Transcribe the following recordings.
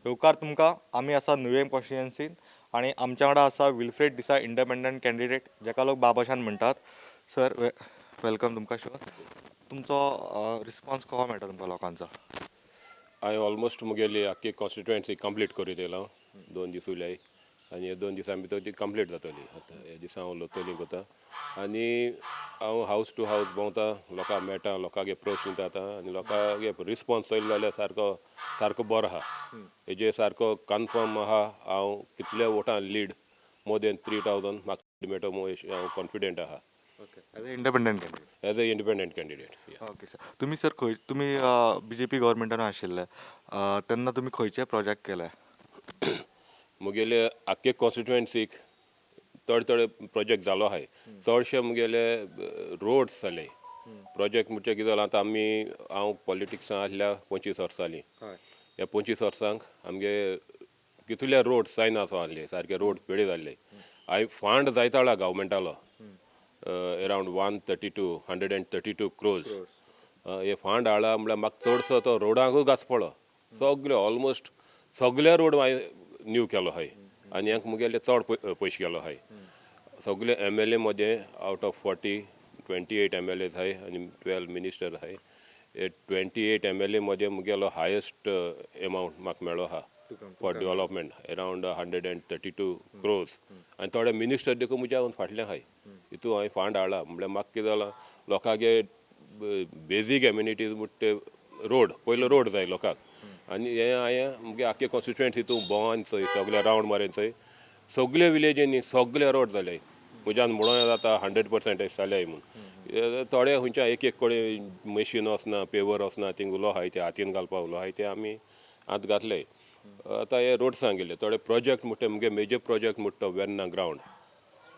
येवकार तुमकां. आमी आसा नुवें कॉन्स्टिट्युएन्सीन आनी आमच्या वांगडा आसा विल्फ्रेड डिसा, इंडिपेंडंट कॅन्डिडेट, जाका लोक बाबाशान म्हणटात. सर, welcome तुमकां शो. तुमचो रिस्पॉन्स कसो मेळटा तुमकां लोकांचो? हांवें ऑलमोस्ट मुगेली आख्खी कॉन्स्टिट्युएन्सी कंप्लीट करीत येयला. 2 दीस उरल्याय आनी हे 2 दिसां भितर ती कंप्लीट जातली. आतां हे दिसा हांव लोतोली वता आनी हांव हावस टू हावस भोंवता, लोकांक मेळटा, लोकांक प्रश्न विचारता आनी लोकांक रिस्पोन्स चोयलो जाल्यार सारको सारको बरो आहा. हेजे सारको कन्फर्म आहा, हांव कितले वोटां लीड, मोर देन 3000 म्हाका मेळटलो म्हूण हांव कॉन्फिडंट आहा. Okay, as a independent candidate? As a independent candidate. Okay sir. तुमी सर खंय, तुमी बीजेपी गव्हर्मेंटान आशिल्ले तेन्ना तुमी खंयचे प्रोजेक्ट केले? मुगेले आख्खे कॉन्स्टिट्युएन्सीक थोडे थोडे प्रोजेक्ट जालो आहाय. चडशे मुगेले रोड्स जाले प्रोजेक्ट. म्हणजे कितें जालां, आतां आमी, हांव पॉलिटिक्सान आसल्या 25 वर्सां जालीं. ह्या 25 वर्सांक आमगे कितले रोड जायना असो आहले, सारके रोड पेडे जाल्ले. हांवें फंड जायताळा गव्हर्मेंटालो, around 132, 132 crores हे फंड हाडला. म्हळ्यार म्हाका चडसो तो रोडांकूच घास पडलो. सगळे, ऑलमोस्ट सगळे रोड हांवें न्यू केलो आहाय आनी हांकां मुगेले चड पयशे गेलो आहाय. सगळे एमएलए मदें, out of 40, 28 MLAs आहाय आनी 12 मिनिस्टर आहाय. हे 28 एमएलए मदें मुगेलो हायेस्ट एमावंट म्हाका मेळ्ळो आहा for development, around 132 crores. आनी थोडे मिनिस्टर देखून म्हज्या फाटल्यान आहाय. हितू हांवें फंड हाडला. म्हळ्यार म्हाका कितें जालां, लोकांगे बेजीक एम्युनिटीज म्हणटा ते रोड, पयलो रोड जाय लोकांक. आनी हें हांवें मुगे आख्खे कॉन्स्टिट्युएन्सी हितू भोंवन चोय, सगळे रावंड मारून चोय, सगळे विलेजींनी सगळे रोड जाले. म्हज्यान म्हणून जाता 100% जाले म्हूण. हे थोडे खंयच्या एक एक कडेन मशीन वचना, पेवर वचना, थिंग उलो आहाय, ते हातीन घालपा उलो आहाय, ते आमी आतां घातले. आतां हे रोड्सां गेले. थोडे प्रोजेक्ट म्हणटा, मुगे मेजर प्रोजेक्ट म्हणटा तो वेर्ना ग्रावंड.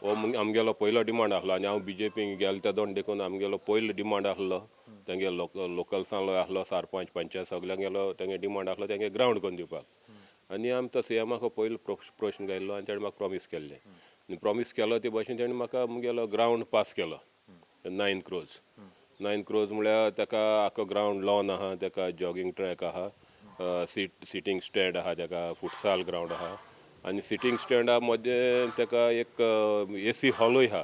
हो आमगेलो पयलो डिमांड आसलो आनी हांव बीजेपीन गेलो तेदोन देखून आमगेलो पयलो डिमांड आसलो. तेंगे लोकल्सांलो आसलो, सरपंच, पंचायत सगल्यांगेलो तेंगे डिमांड आसलो तेंगे ग्रावंड करून दिवपाक. आनी आमी तो सीएमाक पयलो प्रश्न घायल्लो आनी तेणें म्हाका प्रॉमीस केल्लें आनी प्रॉमीस केलो ते भशेन तेणें म्हाका मुगेलो ग्रावंड पास केलो, 9 क्रोज. 9 क्रोज म्हळ्यार तेका आख्खो ग्रावंड लॉन आहा, तेका जॉगींग ट्रॅक आहा, सिटींग स्टँड आहा, तेका फुटसाल ग्रावंड आहा आनी सिटींग स्टँडा मदें तेका एक एसी हॉलूय आहा.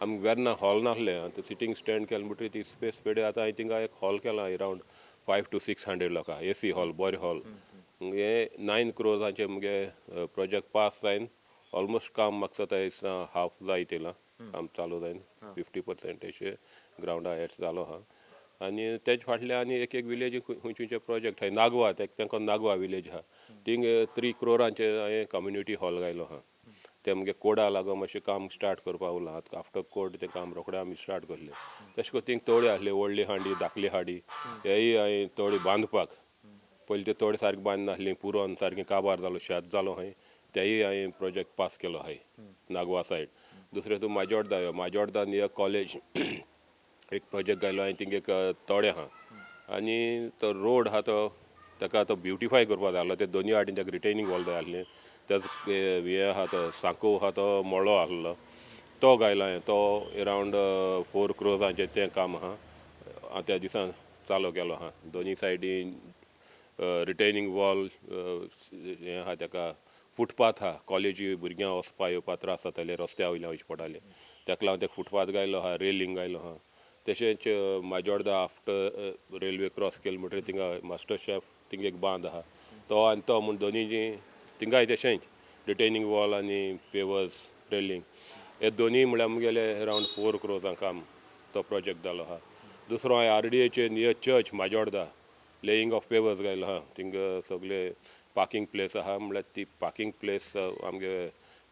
आमकां वेर्ना हॉल नासलें. आतां सिटींग स्टँड केलें म्हणटकीर ती स्पेस पेडे. आतां हांवें थिंगा एक हॉल केला, अरावंड 5 टू 600 लोकां, एसी हॉल, बरें हॉल. हे 9 क्रोजांचे मुगे प्रोजेक्ट पास जायन ऑलमोस्ट काम म्हाका जाता दिसता हाफ जायत येयलां. काम चालू जायन 50% अशें ग्रावंडा हेच जालो आहा. आनी तेज फाटल्यान आनी एक एक विलेज खंयचे खंयचे प्रोजेक्ट आहाय. नागवा, तेंको नागवा विलेज आहा, थिंग 3 क्रोरांचे हांवें कम्युनिटी हॉल घायलो आहा. ते मुगे कोडा लागून मातशें काम स्टार्ट करपा उरलां. आतां आफ्टर कोड तें काम रोखडें आमी स्टार्ट करलें. तशें करून थिंग तोडी आहली, व्हडली हांडी, धाकली हांडी, हेय हांवें तोडी बांदपाक. पयलीं ते तोडे सारकें बांदनासली, पुरोन सारकें काबार जालो, शेत जालो खंय. तेय हांवें प्रोजेक्ट पास केलो आहाय नागवा सायड. दुसरें तूं माजोड्डा यो. माजोड्डा नियर कॉलेज एक प्रोजेक्ट घायलो हांवें. थिंग एक तोडे आहा आनी तो रोड आहा तो ताका तो ब्युटिफाय करपा जाय आसलो. ते दोनूय वाटेन ताका रिटेनिंग वॉल जाय आसलें. तेजो हें आहा, तो सांको आहा, तो मोळो आसलो, तो घायलो हांवें. तो एरावंड 4 क्रोजांचें तें काम आहा. हांव त्या दिसान चालू केलो आहा. दोनूय सायडीन रिटेनिंग वॉल हें आहा, ताका फुटपाथ आहा. कॉलेजी भुरग्यांक वचपा येवपा त्रास जाताले, रस्त्या वयल्यान वयचें पडटालें. ताका लागून ते फुटपाथ घायलो आहा, रेलिंग घायलो आहा. तशेंच माजोड्डा आफ्टर रेल्वे क्रॉस केलें म्हणटकीर थिंगा मास्टर शेफ थिंग एक बांद आहा, तो आनी तो म्हूण दोनूय थिंगाय तशेंच रिटेनिंग वॉल आनी पेवर्स, रेलिंग, हे दोनूय म्हळ्यार मुगेले अरावंड 4 क्रोजां काम तो प्रोजेक्ट जालो आहा. दुसरो हांवें आरडीएचे near church Majorda laying of pavers घायलो आहा. थिंग सगळे पार्किंग प्लेस आहा. म्हळ्यार ती पार्किंग प्लेस आमगे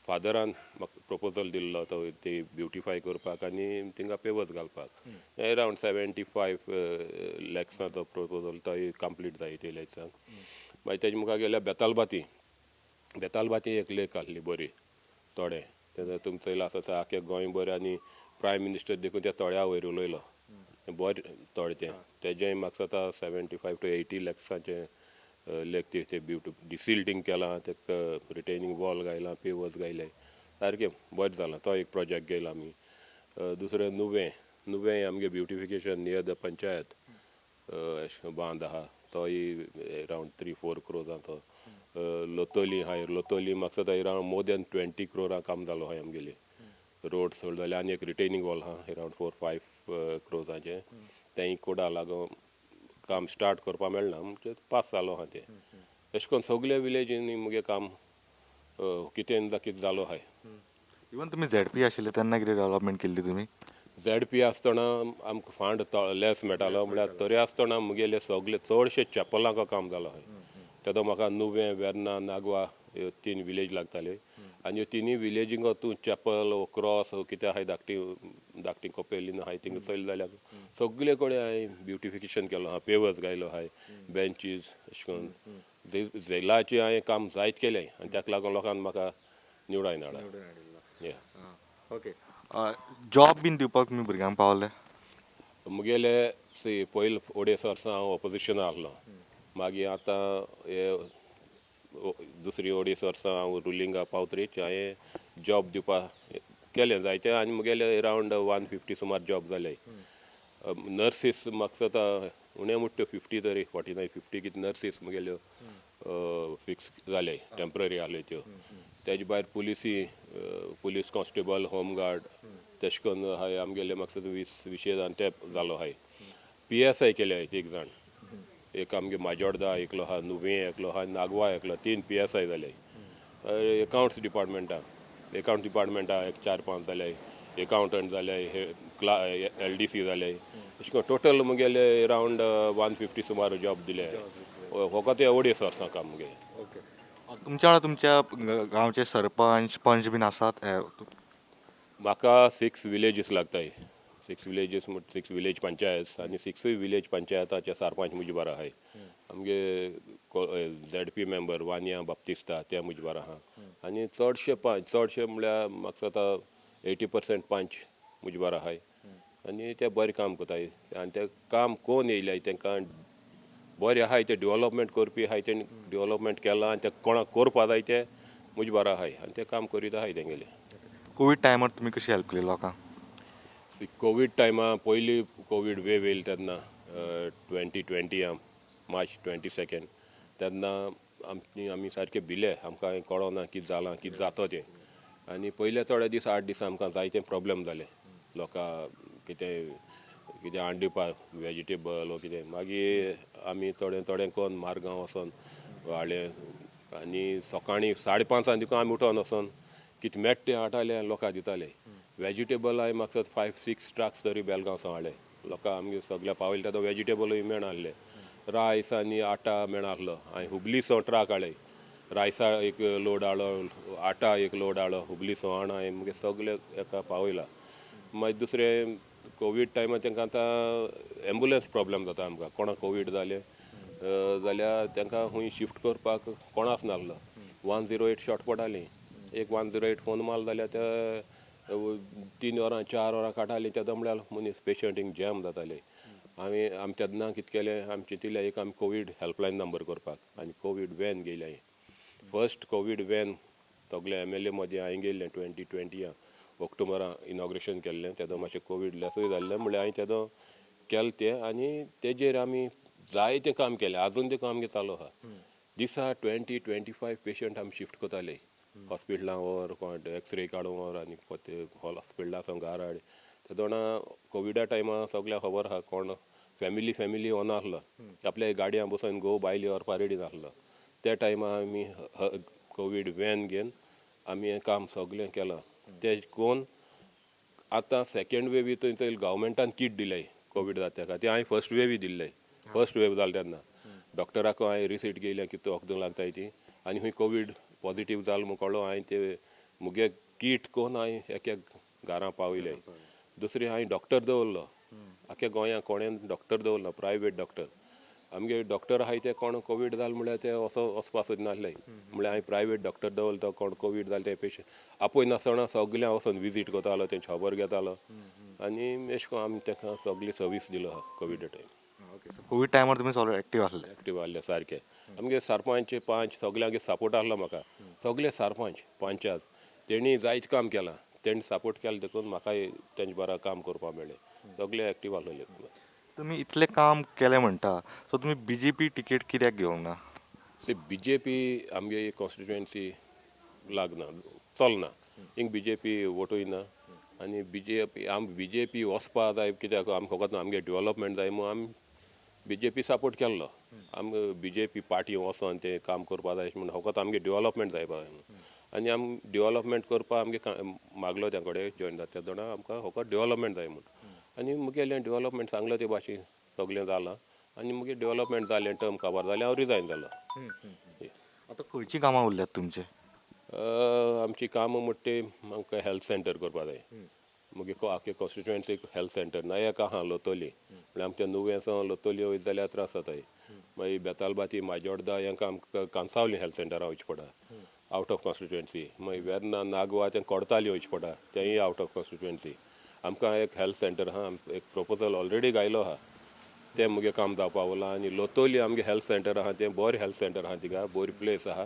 फादरान म्हाका प्रपोजल दिल्लो तो, ती ब्युटिफाय करपाक आनी थिंगा पेवर्स घालपाक. अरावंड 75 लॅक्साचो प्रपोजल, तोय कंप्लीट जायत येयल्या दिसान. मागीर तेजे मुखार गेल्यार बेतालबाती. बेतालबाती एक लेक आहली बरी थोडे. तेजो तुमी चोयला आसत, आख्खे गोंयभर आनी प्रायम मिनिस्टर देखून त्या तळ्या वयर उलयलो. बरें तळें तें. तेजें म्हाका दिसता 75 टू 80 लॅक्साचें लेक ती ते ब्युटी डिसिल्टींग केलां, तेका रिटेनिंग वॉल घायलां, पेवर्स घायले, सारकें बरें जालां. तो एक प्रोजेक्ट गेला आमी. दुसरें नुवें. नुवें आमगे ब्युटिफिकेशन नियर the panchayat बांद आहा, तोय अरावंड 3-4 क्रोजांचो. लोतोली आहाय. लोतोली म्हाका दिसता एरावंड मोर दॅन 20 क्रोरा काम जालो आहाय आमगेले. रोड सोड जाले आनी एक रिटेनिंग वॉल आहा एरावंड 4-5 क्रोजाचें, तेंय कोडा लागून काम स्टार्ट करपा मेळना म्हणजे पास जालो आहा तें. अशें करून सगल्या विलेजींनी मुगे काम कितें ना कितें जालो आहाय. इवन तुमी झेडपी आशिल्ले तेन्ना कितें डेवलपमेंट केल्ली तुमी? झेड पी आसतना आमकां फंड लेस मेळटालो, म्हळ्यार तरी आसतना मुगेले सगले चडशे चॅपलांक काम जालो आहाय. तेदो म्हाका नुवें, वेर्ना, नागवा ह्यो 3 विलेज लागताल्यो आनी ह्यो तिनूय विलेजींक तूं चॅपल क्रॉस कितें आहाय धाकटी धाकटी कपेलीन आहाय थिंगा चोयलें जाल्यार सगले कडेन हांवें ब्युटिफिकेशन केलो आहा, पेवर्स घायलो आहाय, बेंचीस अशें करून झेलाचें हांवें काम जायत केलें आनी ताका लागून लोकांनी म्हाका निवडाय हाडला. ओके, जॉब बीन दिवपाक तुमी भुरग्यांक पावले? मुगेले सी पयलीं अडेच वर्सां हांव ऑपोजिशनान आहलो, मागीर आतां हे दुसरी अडेच वर्सां हांव रुलिंगा पावतरीच हांवें जॉब दिवपा केलें जायते आनी मुगेले एरावंड 150 सुमार जॉब जाले. नर्सीस म्हाका दिसता उणें म्हणटा त्यो 50 तरी, 49 50 कितें नर्सीस मुगेल्यो फिक्स जाले, टेंपररी आहल्यो त्यो. तेजे भायर पुलिसी, पुलीस कॉन्स्टेबल, होमगार्ड तेशें करून आहाय आमगेले म्हाका दिसता 20 20 जाण ते जालो आहाय. पी एस I केले आहाय तीग जाण, एक आमगे माजोर्डा एकलो आहा, नुवें एकलो आहा, नागवा एकलो, 3 पी एस I जाले. एकावंट्स डिपार्टमेंटा, एकावंट डिपार्टमेंटा एक 4-5 जाले, एकावंटंट जाले, हे क्ला एल डी सी जाले. अशें करून टोटल मुगेले एरावंड 150 सुमार जॉब दिले. फकत हे अडेच वर्सां काम मुगे. ओके, तुमच्या वांगडा तुमच्या गांवचे सरपंच, पंच बीन आसात हे? म्हाका 6 विलेजीस लागताय. 6 विलेजीस, 6 विलेज पंचायत आनी सिक्सूय विलेज पंचायताचे सरपंच म्हजे बारा आहाय. आमगे Z P member Vaniya Baptista ते म्हजे बारा आहा आनी चडशे पंच, चडशे म्हणल्यार म्हाका दिसता 80% पंच म्हजे बारा आहाय आनी ते बरें काम करताय आनी ते काम कोण येयल्याय तांकां बरें आहाय, ते डेवलपमेंट करपी आहाय, तेणी डेवलपमेंट केलां आनी ते कोणाक करपा जाय ते म्हजे बारा आहाय आनी ते काम करीत आहाय तेंगेलें. कोवीड टायमार तुमी कशी हेल्प केली लोकांक? सी, कोवीड टायमा पयली कोवीड वेव येयली तेन्ना 2020 मार्च 22 तेन्ना आमची आमी सारके भिले. आमकां कळना कितें जालां, कितें जाता तें. आनी पयले थोडे दीस, 8 दीस आमकां जायते प्रॉब्लम जाले, लोकां कितें कितें हाडून दिवपाक वेजिटेबल वो कितें. मागीर आमी थोडें थोडें करून मारगांव वचोन हाडलें आनी सकाळीं 5:30 देखून आमी उठोन वचोन कितें मेळटा तें हाडटाले आनी लोकांक दिताले. वेजिटेबल हांवें म्हाका दिसता 5-6 ट्रक्स तरी बेलगांव सावन हाडले, लोकांक आमगे सगळ्या पावयले. तेदो वेजिटेबलूय मेळनासले, रायस आनी आटा मेळनासलो. हांवें हुबली सावन ट्रक हाडले, रायसा एक लोड हाडलो, आटा एक लोड हाडलो, हुबली सावन हाडून हांवें मुगे सगळे एका पावयला. मागीर दुसरें कोवीड टायमार तांकां आतां एम्बुलंस प्रॉब्लम जाता आमकां. कोणाक कोवीड जालें जाल्यार तांकां खूंय शिफ्ट करपाक कोणाच नासलो. 108 शॉर्ट पडटाली. एक 108 फोन मारलो जाल्यार ते 3 वरां 4 वरां काडटाली. तेदो म्हणल्यार मनीस पेशंट हिंग जॅम जाताले. आमी आमी तेन्ना कितें केलें, आमी चिंतिल्लें एक आमी कोवीड हेल्पलायन नंबर करपाक आनी कोवीड वॅन घेयलें हांवें. फर्स्ट कोवीड वॅन सगळे एम एल ए मदीं हांवें घेयल्लें. 2020 ऑक्टोबरा इनॉग्रेशन केल्लें. तेदो मातशें कोवीड लेसूय जाल्लें, म्हणल्यार हांवें तेदो केलें तें आनी तेजेर आमी जायतें काम केलें. आजून तें काम आमगें चालू आहा. दिसा 20-25 पेशंट आमी शिफ्ट करताले हॉस्पिटलां व्हर, कोण एक्सरे काडूंक व्हर आनी हॉस्पिटलां सावन घरा हाड. तेदोणा कोविडा टायमा सगळ्यांक खबर आहा, कोण फॅमिली फॅमिली वनासलो, आपल्या गाडयां बसोन घोव बायले व्हरपा रेडी नासलो. त्या टायमा आमी कोवीड वॅन घेवन आमी हें काम सगळें केलां. तें कोन आतां सेकेंड वेव थंय चोयल, गव्हर्मेंटान कीट दिले कोवीड जाता तेका, ते हांवें फर्स्ट वेवूय दिल्ले. फर्स्ट वेव जालें तेन्ना डॉक्टराक हांवें रिसीट घेयल्या, कितें वखदां लागताय ती आनी खंय कोवीड पॉजिटीव जालो म्हूण कळ्ळो, हांवें ते मुगे कीट कोन हांवें एक एक घरां पावयले. दुसरें हांवें डॉक्टर दवरलो. आख्या गोंयांत कोणेन डॉक्टर दवरलो, प्रायवेट डॉक्टर. आमगे डॉक्टर आहाय ते कोण कोवीड जाल म्हणल्यार ते असो वचपा सोदनासले. म्हणल्यार हांवें प्रायवेट डॉक्टर दवरलो, तो कोण कोवीड जाले ते पेशंट आपय नासतना सगळ्यां वचोन विजीट करतालो, तेंची खबर घेतालो आनी अशें करून आमी ताका सगली सर्वीस दिलो आहा कोविडा टायम. ओके, सो कोवीड टायमार तुमी सगळे एक्टीव आसले? एक्टीव आहले सारके. आमगे सरपंच पंच सगल्यांगे सपोर्ट आहलो म्हाका. सगले सरपंच पंचायत तेणी जायतें काम केलां, तेणी सपोर्ट केलें देखून म्हाकाय तेंचे बरा काम करपाक मेळ्ळें. सगले एक्टीव आहलेले. तुमी इतलें काम केलें म्हणटा, सो तुमी बीजेपी तिकेट कित्याक घेवंक ना? सी, बीजेपी आमगे कॉन्स्टिट्युएन्सी लागना, चलना. हिंग बीजेपी वोटूय ना आनी बीजेपी आम बीजेपी वचपा जाय कित्याक आमकां फकत आमगे डेवलपमेंट जाय म्हूण आमी बीजेपी सपोर्ट केल्लो. आम बीजेपी पार्टी वचोन तें काम करपा जाय म्हूण फकत आमगे डेवलपमेंट जाय म्हणून आनी आम डेवलपमेंट करपा आमगे मागलो त्या कडेन जॉयन जाता तेन्ना आमकां फकत डेवलपमेंट जाय म्हूण आनी मुगेलें डेवलपमेंट सांगलें ते भाशेन सगळें जालां आनी मुगे डेवलपमेंट जालें, टर्म काबार जालें, हांव रिजायन जालो. आतां खंयचीं कामां उरल्यात तुमचीं? आमची कामां म्हणटा ती आमकां हेल्थ सेंटर करपा जाय. मुगे आख्खे कॉन्स्टिट्युएन्सीक हेल्थ सेंटर ना. एक आहा लोतोली, म्हळ्यार आमच्या नुवें सावन लोतोली वयता जाल्यार त्रास जाताय. मागीर बेतालबाती, माजोड्डा हेंकां आमकां कांसावली हेल्थ सेंटरा वयचें पडटा, आवट ऑफ कॉन्स्टिट्युएन्सी. मागीर वेर्ना, नागवा तें कोडताली वयचें पडटा, तेंय आवट ऑफ कॉन्स्टिट्युएन्सी. आमकां एक हेल्थ सेंटर आहा, एक प्रोपोजल ऑलरेडी घायलो आहा, तें मुगे काम जावपा उरलां. आनी लोतोली आमगे हेल्थ सेंटर आहा, तें बरें हेल्थ सेंटर आहा, थिंगा बरी प्लेस आहा.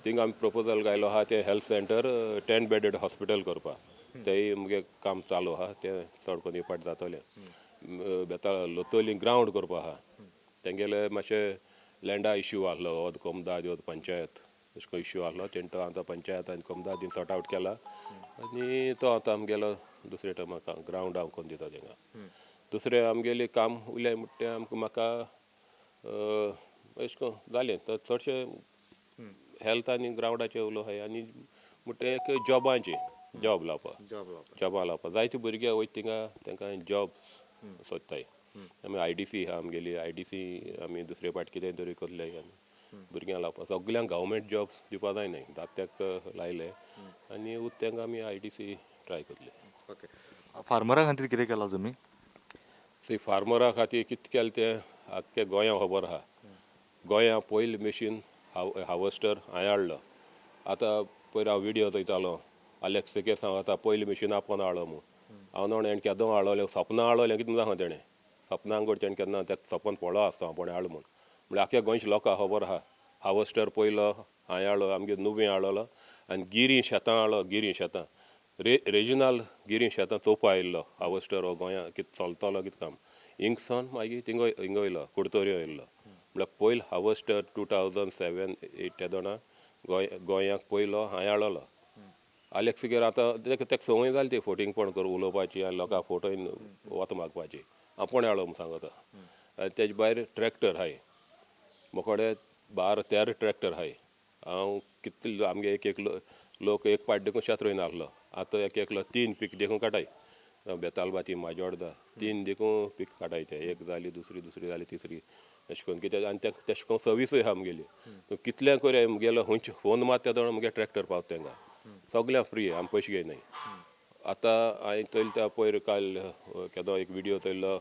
थिंगा आमी प्रोपोजल घायलो आहा तें हेल्थ सेंटर 10 बेडेड हॉस्पिटल करपा, तेंय मुगे काम चालू आहा, तें चड करून फाट जातलें. बेता लोतोली ग्रावंड करपा आहा, तेंगेले मातशें लँडा इश्यू आहलो, ओद कोमदाद ओद पंचायत अशें करून इश्यू आहलो. तेणें तो आतां पंचायत आनी कोमदादीन सॉर्ट आवट केला आनी तो आतां आमगेलो दुसरे टर्माक ग्रावंड हांव करून दिता तेंका. दुसरें आमगेलें काम उरलें म्हणटा तें आमकां म्हाका अशें करून जालें तर चडशें हेल्थ आनी ग्रावंडाचें उलो आहाय. आनी म्हणटा एक जॉबांचें, जॉब लावपा, जॉबां लावपा. जायते भुरगे वयता थिंगा, तांकां जॉब सोदताय. आमी आयडीसी आहा आमगेली, आयडीसी आमी दुसरे पाट कितें तरी करले आमी भुरग्यांक लावपा. सगल्यांक गव्हर्मेंट जॉब्स दिवपा जायनाय, जाता तेका लायले आनी उरता तेंका आमी आयडीसी ट्राय करतले. ओके, फार्मरा खातीर कितें केलां तुमी? सी, फार्मरा खातीर कितें केलें तें आख्ख्या गोंया खबर आहा. गोंया पयलें मशीन हार्वेस्टर हांवें हाडलो. आतां पयर हांव विडियो चोयतालो, आलेक्स सिकेर सांगता पयलें मशीन आपोवन हाडलो म्हूण. हांव न्हू तेणें केदो हाडलोलें, सपनां हाडलोलें कितें सांगो, तेणें सपनां गोड तेणें केन्ना तेका सपन पळो आसता आपोणें हाडलो म्हूण. म्हळ्यार आख्ख्या गोंयच्या लोकांक खबर आहा, हार्वेस्टर पयलो हांवें हाडलो, आमगे नुवें हाडलोलो आनी गिरी शेतां हाडलो. गिरी शेतां रेजिनाल गिरी शेतां चोवपा आयिल्लो हार्वेस्टर हो गोंया कितें चलतलो कितें काम. हिंगसान मागीर थिंगा हिंगा वयलो, कुडतरी वयलो. म्हळ्यार पयलो हार्वेस्टर 2007-8 तेदोणा गोंय गोंयाक पयलो हांवें हाडलोलो. आलेक्स सिकेर आतां तेका तेका संवय जाली ती फोटिंगपण करून उलोवपाची आनी लोकांक फोटोन वत मागपाची. आपूण हाडलो म्हूण सांगता. आनी तेजे भायर ट्रॅक्टर आहाय मोकोडे, 12-13 ट्रॅक्टर आहाय. हांव कितले आमगे एक एक लोक एक पाट देखून शेत रोयना आहलो, आतां एक एकलो तीन पीक देखून काडाय. बेतालबाती, माजोड्डा तीन देखून पीक काडाय ते. एक जाली दुसरी, दुसरी जाली तिसरी, अशें करून कित्याक आनी तेशें करून सर्विसूय आहा आमगेली. कितलें करया मुगेलो खंयचे फोन मारता तेदोणा मुगे ट्रॅक्टर पावता तेंका. सगळ्यांक फ्री, आमी पयशे घेयनाय. आतां हांवें चोयलें त्या पयर काल केदो एक विडियो चोयल्लो,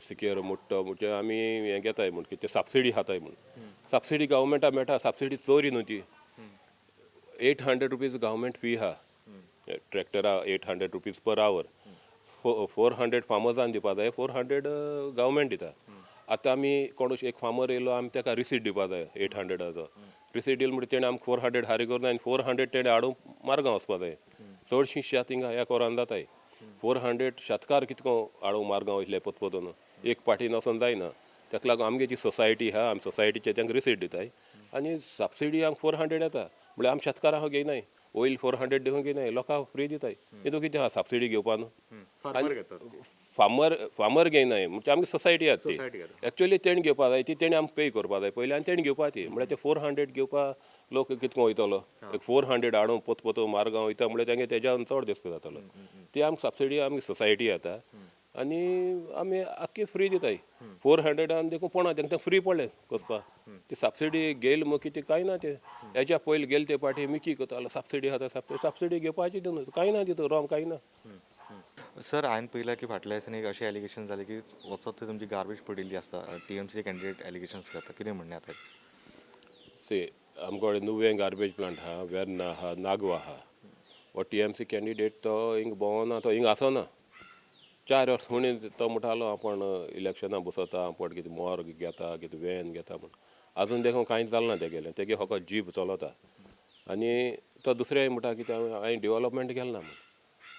सिकेर मुट्टो म्हणजे आमी हें घेताय म्हूण कितें सबसिडी खाताय म्हूण. सबसिडी गव्हर्मेंटा मेळटा, सबसिडी चोरी न्हू ती. ₹800 गव्हर्मेंट फी आहा ट्रॅक्टरा, ₹800 पर आवर. 400 फार्मर्सान दिवपा जाय, 400 गव्हर्मेंट दिता. आतां आमी कोण एक फार्मर येयलो, आमी ताका रिसीट दिवपा जाय 800ाचो. रिसीट दिली म्हणटकीर तेणें आमकां 400 हारी करून आनी 400 तेणें हाडूंक मारगांव वचपा जाय. चडशीं शेत हिंगा ह्या कोरान जाताय. 400 शेतकार कितको हाडूंक मारगांव वयतले पोत पोतून, एक पाटीन वचोन जायना. ताका लागून आमगे जी सोसायटी आहा, आमी सोसायटीचे तांकां रिसीट दिताय आनी सबसिडी आमकां 400 येता. म्हळ्यार आमी शेतकारां घेयनाय, वयल 400 देखून घेयनाय, लोकांक फ्री दिताय. तितून कितें आहा सबसिडी घेवपा न्हू? फार्मर फार्मर घेयनाय म्हणजे आमची सोसायटी आहा ती. एक्चुअली तेणी घेवपा जाय ती, तेणी आमकां पे करपा जाय पयलीं आनी तेणी घेवपा ती. म्हळ्यार ते 400 घेवपा लोक कितको वयतलो? एक 400 हाडून पोत पोत मारगांव वयता म्हळ्यार तेंगे तेज्यान चड दिसता जातलो. ती आमकां सबसिडी आमची सोसायटी येता आनी आमी आख्खी फ्री दिताय. 400 देखून पडना तेंकां, फ्री पडलें कसपा. ती सबसिडी घेयल मग कितें कांय ना तें. हेज्या पयलीं गेले ते पाटी मिकी करतालो, सबसिडी आहा, सबसिडी सबसिडी घेवपाची न्हू, कांय ना तितून रॉंग, कांय ना. सर, हांवें पळयलां की फाटल्या दिसांनी एक अशें एलिगेशन जालें की वचत थंय तुमची गार्बेज पडिल्ली आसता. टीएमसीचे कॅन्डिडेट एलिगेशन्स करता, कितें म्हणणें आतां? सी, आमकडे नुवें गार्बेज प्लांट आहा, वेर्ना आहा, नागवा आहा. हो टीएमसी कॅन्डिडेट तो हिंग भोंवना, तो हिंग आसना 4 वर्स म्हणून. तो म्हणटालो आपूण इलेक्शना बसता, आपूण कितें मॉर्ग घेता, कितें वेन घेता म्हूण. आजून देखून कांयच जालें ना तेगेलें. तेगे फकत जीप चलता आनी तो दुसरें म्हणटा कितें हांवें डेवलपमेंट केलें ना म्हूण.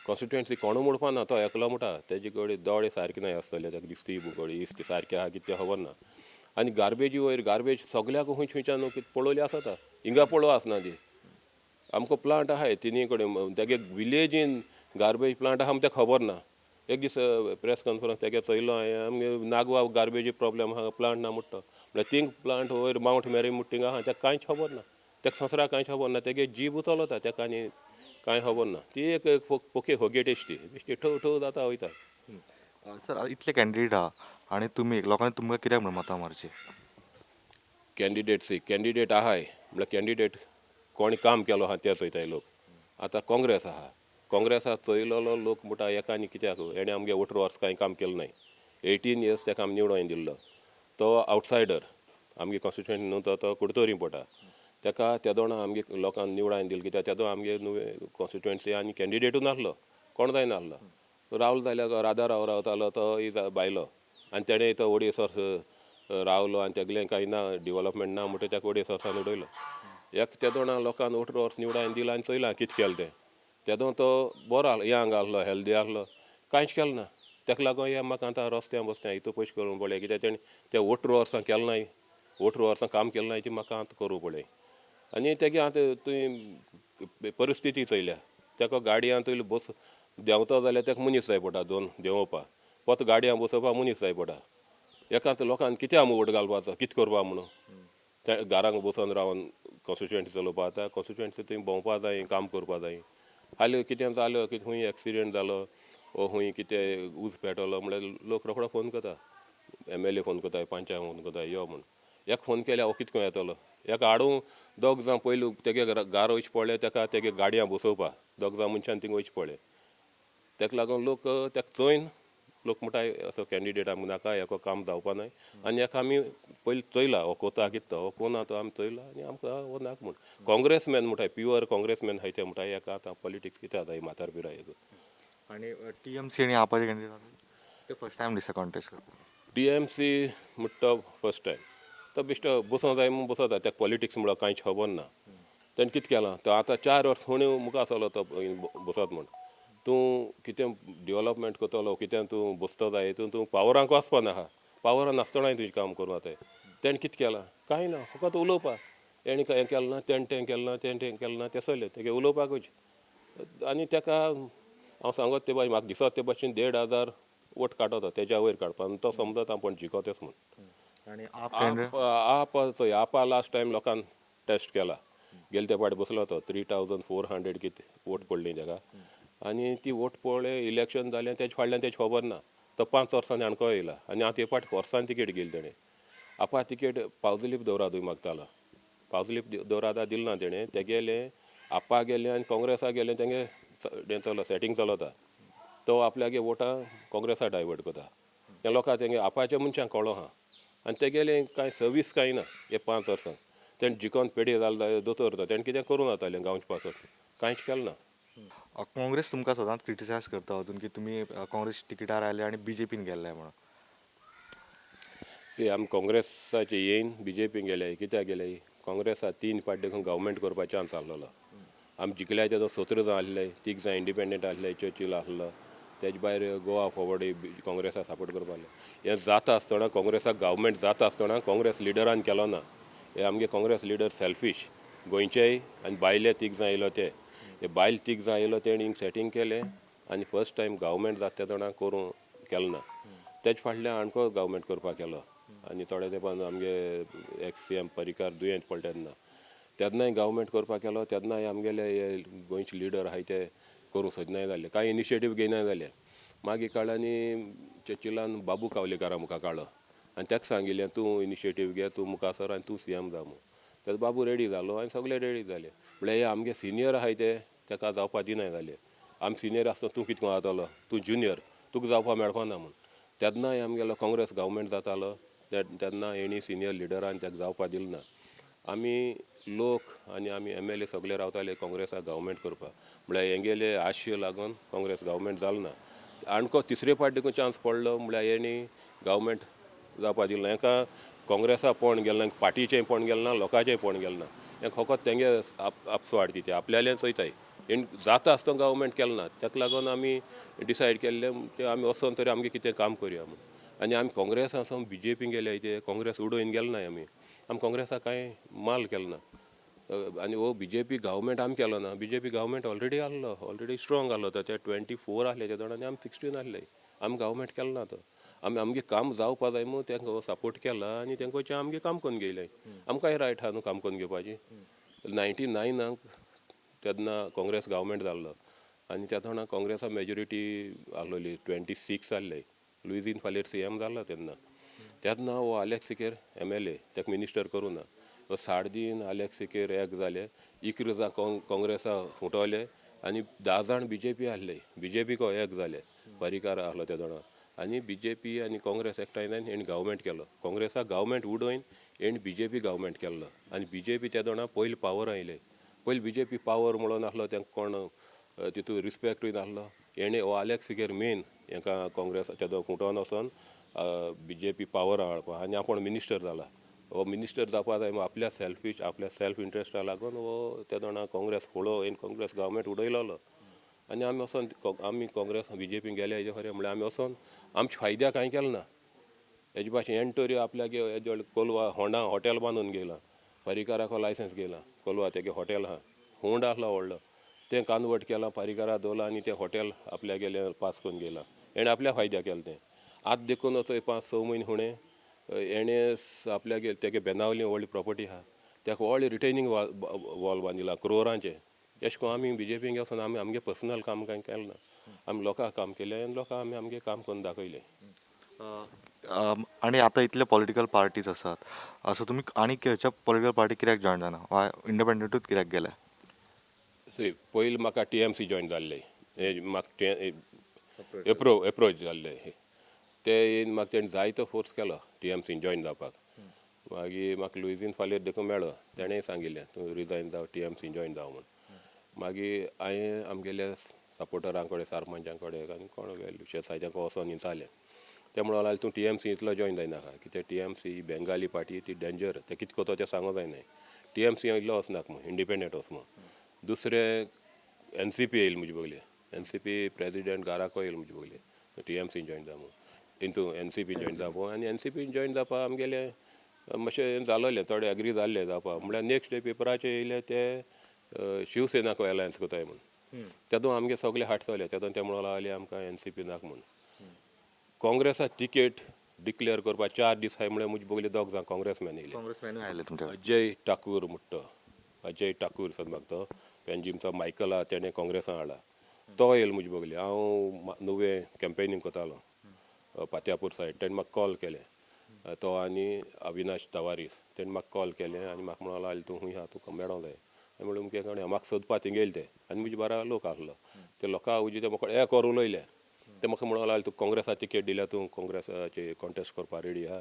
कॉन्स्टिट्युएन्सी कोणू म्हणपा ना, तो एकलो म्हणटा. तेजे कडेन दोळे सारके नाय आसतले, ताका दिसती कडेन इश्ट सारके आहा कितें तें खबर ना. आनी गार्बेजी वयर गार्बेज सगळ्याक खंय खंयच्यान न्हू कितें पळोवली आसता, हिंगा पळोव आसना ती. आमकां प्लांट आहाय तिनूय कडेन, तेगे विलेजीन गार्बेज प्लांट आहा आमकां खबर ना. एक दीस प्रेस कॉन्फरन्स तेगे चोयलो हांवें, आमगे नागवा गार्बेजी प्रॉब्लेम आहा, प्लांट ना म्हणटा. म्हळ्यार थिंग प्लांट वयर मावंट मेरी म्हणटा थिंग आहा, तेका कांयच खबर ना, तेका संवसाराक कांयच खबर ना, तेगे जीब चलता, तेका आनी कांय खबर ना. ती एक पोके होगेट ती बेश्टी ठो ठो जाता वयता. सर, आतां इतले कॅन्डिडेट आहा आनी तुमी लोकांनी तुमकां कित्याक म्हणून मतां मारची? कॅन्डिडेट सी कॅन्डिडेट आहाय म्हळ्यार कॅन्डिडेट कोणी काम केलो आहा ते चोयताय लोक. आतां काँग्रेस आहा, काँग्रेसा चोयलोलो लोक म्हणटा एका आनी कित्याक हेणें आमगे 18 वर्स कांय काम केलें नाय, 18 इयर्स तेका आमी निवडोन दिल्लो, तो आवटसायडर आमगे कॉन्स्टिट्युएंट न्हू, तो तो कुडतरी पडटा. तेका तेदोणा आमगे लोकांक निवडान दिल कित्याक तेदो आमगे नुवें कॉन्स्टिट्युएन्सी आनी कॅन्डिडेटूय नासलो, कोण जाय नासलो. रावलो जाल्यार राधा राव रावतालो, तो बायलो आनी तेणें तो 2.5 वर्स रावलो आनी तेगलें कांय ना डिवलपमेंट ना म्हणटकीर तेका 2.5 वर्सान उडयलो. एक तेदोणा लोकांक 18 वर्स निवडान दिलां आनी चोयलां कितें केलें तें. तेदो तो बरो आहलो, यंग आहलो, हेल्दी आहलो, कांयच केलें ना. तेका लागून हे म्हाका आतां रस्त्या बस्त्या हितू पयशे करूंक पडलें, कित्याक तेणें ते 18 वर्सां केलें नाय, 18 वर्सां काम केलें नाय, ती म्हाका आतां करूंक पडलें. आनी तेगे आतां तुवें परिस्थिती चोयल्या, तेका गाडयान तुवें बस देंवता जाल्यार तेका मनीस जाय पडटा, दोन देंवोवपा, परत गाडयान बसोवपा मनीस जाय पडटा. एका आतां लोकांक कित्याक आमी वोट घालपाचो, कितें करपा म्हणून ते घरांक बसोन रावन कॉन्स्टिट्युएन्सी चलोवपा. आतां कॉन्स्टिट्युएन्सी थंय भोंवपा जाय, काम करपा जाय. हालीं कितें जालो, कितें खंय एक्सिडेंट जालो वो खंय कितें उज पेटलो म्हणल्यार लोक रोखडो फोन करता, एमएलए फोन करता, पंचायत फोन करता यो म्हूण. एक फोन केल्यार हो कितें करून येतलो? एका हाडूं दोग जाण पयलू तेगे घार वयचें पडलें, तेका तेगे गाडयां बसोवपा दोग जाण मनशान थिंगा वयचें पडलें. तेका लागून लोक तेका चोयन लोक म्हणटा असो कॅन्डिडेट आमकां नाका, हेका काम जावपा नाय. आनी हेका आमी पयलीं चोयला हो कोता कितें तो हो कोना तो आमी चोयला आनी आमकां हो नाका म्हूण. काँग्रेसमॅन म्हणटाय, प्युअर काँग्रेसमॅन आहाय ते म्हणटाय हेका आतां पॉलिटिक्स कित्याक जाय म्हातार पिरायेक. आनी टीएमसी आनी आपाचे कॅन्डिडेट ते फर्स्ट टायम दिसता कॉन्टेस्ट करता. टीएमसी म्हणटा फर्स्ट टायम, तो बेश्टो बसोंक जाय म्हूण बसता, तेका पॉलिटिक्स म्हणल्यार कांयच खबर ना. तेणें कितें केलां तो आतां 4 वर्स हुणे मुखार सरलो तो बसत म्हूण. तूं कितें डिवलपमेंट करतलो, कितें तूं बसतो जाय, तूं तूं पावरांक वचपा नाका, पावरान नासतनाय तुजें काम करूं जाताय. तेणें कितें केलां? कांय ना, फकत उलोवपा, हेणें हें केलें ना, तेणें तें केलें ना, तेणें तें केलें ना, तें सगळें तेगे उलोवपाकूच. आनी तेका हांव सांगत ते भाशेन म्हाका दिसत ते भाशेन 1500 वोट काडटा, तेज्या वयर काडपा, आनी तो समजता आपूण जिखोतेच म्हूण. आनी आप कॅन्डिडेट? आप चोय, आपा लास्ट टायम लोकान टेस्ट केला, गेले ते फावटी बसलो तो 3400 कितें वोट पडली तेका. आनी ती वोट पडले, इलेक्शन जालें, तेजे फाटल्यान तेजी खबर ना. तो 5 वर्सांनी आणको येयला आनी आतां हे फावट वर्सान तिकेट गेली तेणें. आपा तिकेट पावजलीप दवरात मागतालो, पावजलीप दवरात दिल ना तेणें. तेगेलें आपा गेलें आनी काँग्रेसा गेलें, तेंगे हें चलो सेटींग चलता, तो आपल्यागे वोटां काँग्रेसा डायवर्ट करता. त्या लोकांक तेंगे आपाच्या मनशांक कळो आहा. आनी तेगेलें कांय सर्वीस कांय ना हे 5 वर्सां. तेणें जिकोन पेडे जालो दोतोर, तो तेणें कितें करूं जातालें गांवचे पासत, कांयच केलें ना. काँग्रेस तुमकां सदांच क्रिटिसायज करता अजून की तुमी काँग्रेस तिकीटार आयले आनी बीजेपीन गेल्ले म्हणून. सी, आमी काँग्रेसाचे येयन बीजेपीन गेले, कित्याक गेले? काँग्रेसा 3 फावट देखून गव्हर्मेंट करपाचो चान्स आहलोलो. आमी जिखल्याय तेजो 17 जाण आहले, 3 जाण इंडिपेंडंट आहले, चर्चील आहलो, तेजे भायर गोवा फॉरवर्ड काँग्रेसाक सपोर्ट करपा आहले. हें जाता आसतना काँग्रेसाक गव्हर्मेंट जाता आसतना काँग्रेस लिडरान केलो ना. हे आमगे काँग्रेस लिडर सेल्फीश, गोंयचेय आनी भायले 3 जाण येयलो ते, हे बायल 3 जाण येयलो तेणी हिंग सेटींग केलें आनी फर्स्ट टायम गव्हर्मेंट जाता तेदोणा करूं केलें ना. तेजे फाटल्यान आणको गव्हर्मेंट करपाक केलो. आनी थोड्या तेंपान आमगे एक्स सी एम पर्रीकार दुयेंत पडले तेन्ना, तेन्नाय गव्हर्मेंट करपाक केलो. तेन्नाय आमगेले हे गोंयचे लिडर आहाय ते करूंक सोदनाय जाले, कांय इनिशिएटीव घेयनाय जाले. मागीर काडलो चर्चिलान बाबू कावलेकारा मुखार काडलो आनी तेका सांगिल्लें तूं इनिशिएटीव घे, तूं मुखार सर आनी तूं सी एम जा म्हूण. तेन्ना बाबू रेडी जालो आनी सगळे रेडी जाले. म्हणल्यार हे आमगे सिनियर आहाय ते तेका जावपा दिनाय जाले. आमी सिनियर आसतना तूं कितें जातलो, तूं ज्युनियर, तुका जावपा मेळपा ना म्हूण. तेन्नाय आमगेलो काँग्रेस गव्हर्मेंट जातालो तेन्ना हेणी सिनियर लिडरान तेका जावपा दिलें ना. आमी लोक आनी आमी एमएलए सगळे रावताले काँग्रेसाक गव्हर्मेंट करपाक, म्हळ्यार हेंगेले आशय लागून काँग्रेस गव्हर्मेंट जालो ना. आणको तिसरे फावट देखून चान्स पडलो, म्हळ्यार हेणी गव्हर्मेंट जावपा दिलें ना. हेका काँग्रेसा पोण गेलें ना, पार्टीचें पोण गेलें ना, लोकांचें पोण गेलें ना. हें फकत तेंगे आपसुवार्थी ते आपल्यालें चोयताय. हेणी जाता आसतना गव्हर्मेंट केलें ना, तेका लागून आमी डिसायड केल्लें तें आमी वचोन तरी आमगें कितें काम करया म्हूण. आनी आमी काँग्रेसा सावन बी जे पी गेले ते काँग्रेस उडोवन गेले ना आमी. आमी काँग्रेसाक कांय माल केलो ना. आनी हो बी जे पी गव्हर्मेंट आमी केलो ना. B J P government already आहलो, ऑलरेडी स्ट्रॉंग आहलो तो. ते 24 आहले ते आनी आमी 16 आहले. आमी गव्हर्मेंट केलो ना तो. आमी आमगे काम जावपा जाय म्हूण तांकां सपोर्ट केला आनी तांकां आमगे काम करून घेयलें. आमकांय रायट आहा न्हू काम करून घेवपाची. 99आक तेन्ना काँग्रेस गव्हर्मेंट जाल्लो आनी त्या तेन्ना काँग्रेसा मेजोरिटी आहलोली, 26 आहले. लुईझीन फालेर सी एम जाल्लो तेन्ना. तेन्ना हो आलेक्स सिकेर एमएलए, ताका मिनिस्टर करूं ना. हो साडदीन आलेक्स सिकेर एक जाले, 11 जाण काँग्रेसा फुटवले आनी 10 जाण बी जे पी आहले. बी जे पी को एक जाले, पर्रीकार आहलो ते जाणा. आनी बी जे पी आनी काँग्रेस एकठांय जावन हेणी गव्हर्मेंट केलो. काँग्रेसाक गव्हर्मेंट उडोवन हेणी बी जे पी गव्हर्मेंट केल्लो आनी बी जे पी त्या जाणा पयलीं पावर आयले. पयलीं बी जे पी पावर म्हणून आहलो, तांकां कोण तितू रिस्पेक्टूय नासलो. हेणे हो आलेक्स सिकेर मेन हेका काँग्रेस तेदो खुंटोन वचोन बी जे पी पावर हाडपा आनी आपूण मिनिस्टर जाला. हो मिनिस्टर जावपा जाय म्हूण आपल्या सेल्फीश, आपल्या सेल्फ इंट्रस्टा लागून हो त्या जाणा काँग्रेस फुडो हेणे काँग्रेस गव्हर्मेंट उडयलोलो. आनी आमी वचोन आमी काँग्रेस बी जे पी गेले हेजे खरें म्हणल्यार आमी वचोन आमच्या फायद्याक कांय केलें ना. हेजे भाशेन हेण तरी आपल्यागे हेजे कोलवा होंडा हॉटेल बांदून घेयलां, पर्रीकाराको लायसन्स घेयलां. कोलवा तेगे हॉटेल आहा, होंड आहलो व्हडलो, तें कन्वर्ट केलां, पर्रीकारा दवरलां आनी तें हॉटेल आपल्यागेलें पास करून घेयलां. हेणें आपल्या फायद्याक केलें तें. आतां देखून वचय 5-6 म्हयने फुडें हेणें आपल्यागेर तेगे बेनावली व्हडली प्रोपर्टी आहा, तेका व्हडली रिटेनिंग वॉल बांदिला क्रोरांचें. तेशें करून आमी बी जे पी वचोन आमी आमगे पर्सनल काम कांय केलें ना. आमी लोकांक काम केलें आनी लोकांक आमी आमगें काम करून दाखयलें. आनी आतां इतले पॉलिटिकल पार्टीज आसात, सो तुमी आनी खंयच्या पॉलिटिकल पार्टी कित्याक जॉयन जायना वा इंडिपेंडंटूच कित्याक गेले? सी, पयलीं म्हाका टी एम सी जॉयन जाल्ले, म्हाका एप्रोच जाल्ले ते येवन म्हाका तेणें जायतो फोर्स केलो टी एम सीन जॉयन जावपाक. मागीर म्हाका लुईझीन फालेर देखून मेळ्ळो, तेणें सांगिल्लें तूं रिजायन जाव, टी एम सीन जॉयन जाव म्हूण. मागीर हांवें आमगेल्या सपोर्टरां कडेन, सरपंचां कडेन आनी कोण वेल विशर्स आसा तांकां वचोन विचारलें. ते म्हणूंक लागले तूं टी एम सी इतलो जॉयन जायनाका, कित्याक T M C Bengali party, ती डेंजर, ते कितें करता तें सांगूंक जायना. टी एम सी इल्लो वचनाका म्हूण, इंडिपेंडंट वच म्हूण. दुसरें एन सी पी येयली म्हजे बगले, एन सी पी प्रेजिडेंट गाराको येयलो म्हजे बगले, टी एम सी जॉयन जा म्हूण, इंतू एन सी पी जॉयन जावपा. आनी एन सी पी जॉयन जावपा आमगेले मातशें जालोलें, थोडे एग्री जाल्ले जावपा. म्हणल्यार नेक्स्ट डे पेपराचेर येयले ते शिवसेनाको एलायन्स करताय म्हूण. तेदो आमगे सगळे हाट चल्ले. तेदो ते म्हणूंक लागले आमकां एन सी पी नाका म्हूण. काँग्रेसाक तिकेट डिक्लेअर करपाक 4 दीस आहाय म्हळ्यार म्हजे बगले दोग जाण काँग्रेसमॅन येयले. काँग्रेसमॅनूय आयले तुमच्या? अजय ठाकूर म्हणटा तो, अजय ठाकूर सद म्हाका तो पेंजिमचो मायकल आहा, तेणें काँग्रेसान हाडला, तो येयलो म्हजे बगले. हांव नुवें कॅम्पेनींग करतालो पात्यापूर सायड, तेणें म्हाका कॉल केलें, तो आनी अविनाश तवारीस, तेणें म्हाका कॉल केलें आनी म्हाका म्हणूंक लागलो तूं खूंय आहा, तुका मेळोंक जाय. हांवें म्हणलें अमके कडेन. म्हाका सोदपा थिंग येयले ते आनी म्हजे बारा लोक आहलो. ते लोकां हुजी ते म्हाका एक वर उलयले. ते म्हाका म्हणूंक लागले तुका काँग्रेसा तिकेट दिल्या, तूं काँग्रेसाचे कॉन्टेस्ट करपा रेडी आहा?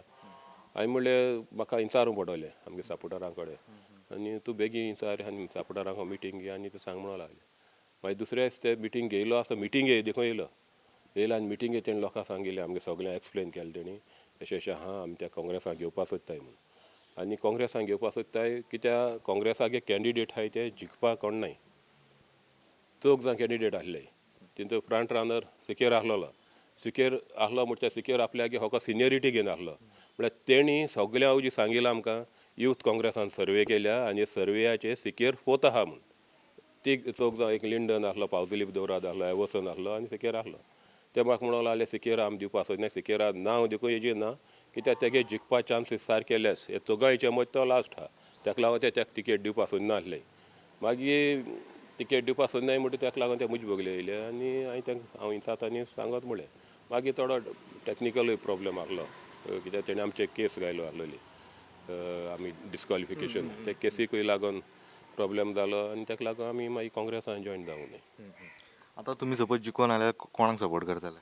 हांवें म्हणलें म्हाका इंचारूंक पडटलें आमगे सपोर्टरां कडेन आनी तूं बेगीन इंचार आनी सपोर्टरांक मिटींग घे आनी तूं सांग म्हणूंक लागलें. मागीर दुसऱ्या दीस ते मिटींग घेयलो आसता, मिटींगे देखून येयलो येयलो आनी मिटींगे तेणें लोकांक सांगिल्लें, आमगे सगळें एक्सप्लेन केलें तेणी, अशें अशें आहा, आमी त्या काँग्रेसाक घेवपाक सोदताय म्हूण. आनी काँग्रेसाक घेवपाक सोदताय कित्याक काँग्रेसागे कॅन्डिडेट आहाय ते जिखपाक कोण नाय. चौग जाण कॅन्डिडेट आहले, तितून फ्रंट रनर सिकेर आहलोलो. सिकेर आहलो म्हणल्यार सिकेर आपल्यागे होका सिनियरिटी घेवन आहलो. म्हळ्यार तेणी सगळ्यां हुजी सांगिलां आमकां यूथ काँग्रेसान सर्वे केल्या आनी सर्वेयाचेर सिकेर फोर्थ आहा म्हूण. ती चौग जाण, एक लिंडन आहलो, पावजलीप दवराद आहलो, एवसन आहलो आनी सिकेर आहलो. ते म्हाका म्हणूंक लागले सिकेरा आमी दिवपाक सोदनाय, सिकेरा नांव देखून हेजेर ना, कित्याक तेगे जिखपा चान्सीस सारके लेस, हे चौगांयचे मदीं तो लास्ट आहा, तेका लागून ते तेका तिकेट दिवपाक सोदना आसले. मागीर तिकेट दिवपाक सोदनाय म्हणटकीर तेका लागून ते म्हजे बगले येयले आनी हांवें तांकां हांव इंचात आनी सांगत म्हणलें. मागीर थोडो टॅक्निकलूय प्रोब्लम आहलो, कित्याक तेणें आमचे केस घायलो आहलोली, आमी डिस्कॉलिफिकेशन, ते केसीकूय लागून प्रोब्लम जालो आनी तेका लागून आमी मागीर काँग्रेसान जॉयन जावंक न्हय. आतां तुमी सपोज जिखून आयल्यार कोणाक सपोर्ट करतले?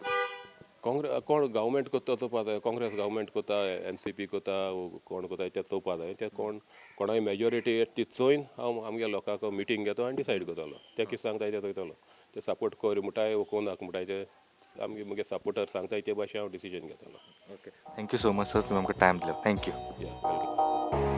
काँग्रेस कोण गव्हर्मेंट करता चोवपा जाय. काँग्रेस गव्हर्मेंट करता, एन सी पी करता, कोण करता तें चोवपा जाय. ते कोण कोणाय मेजॉरिटी येता ती चोयन हांव आमगे लोकांक मिटींग घेतो आनी डिसायड करतलो. ते कितें सांगताय तें चोयतलो. ते सपोर्ट कर म्हणटाय वो कोणाक म्हणटाय ते आमगे मुगे सपोर्टर सांगताय ते भाशेन हांव डिसिजन घेतलो. Okay, thank you so much sir, तुमी आमकां टायम दिलो. Thank you. या, welcome.